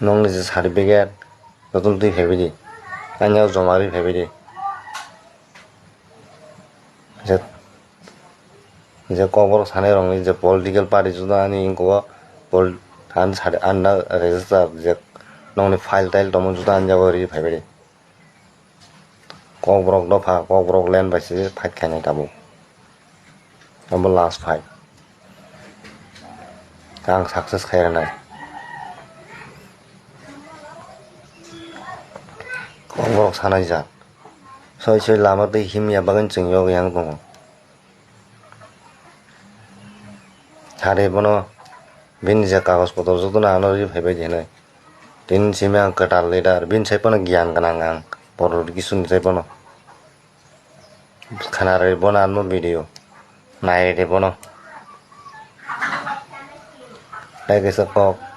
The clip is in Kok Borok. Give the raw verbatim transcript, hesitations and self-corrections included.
Nokni je certificate jotono twi phaibai di. Ani o joma rwi phaibai di. Je, je kokborok sanai rokni je political party joto ani wngkha o pol-, ani sari, ani na register je nokni file tile tongmo joto ani jaga o rwi phaibai di. Kokborok dopha, kokborok land bai se fight khainai tabuk. Abo last fight. Ang success khai rwnai. Kokborok sanai jak. Soi soi lama twi himya bagwi chwng yogwi yang tongo. Sari bono bini je kagoj potor jotono ano rwi phaibai di hinwi. Tini simi ang kwtal leader, bini sai pono giyan gwnang ang, borok kisuni sai pono. Khana rwi bono ano video, nai rwi bono. Tai kaisa kok.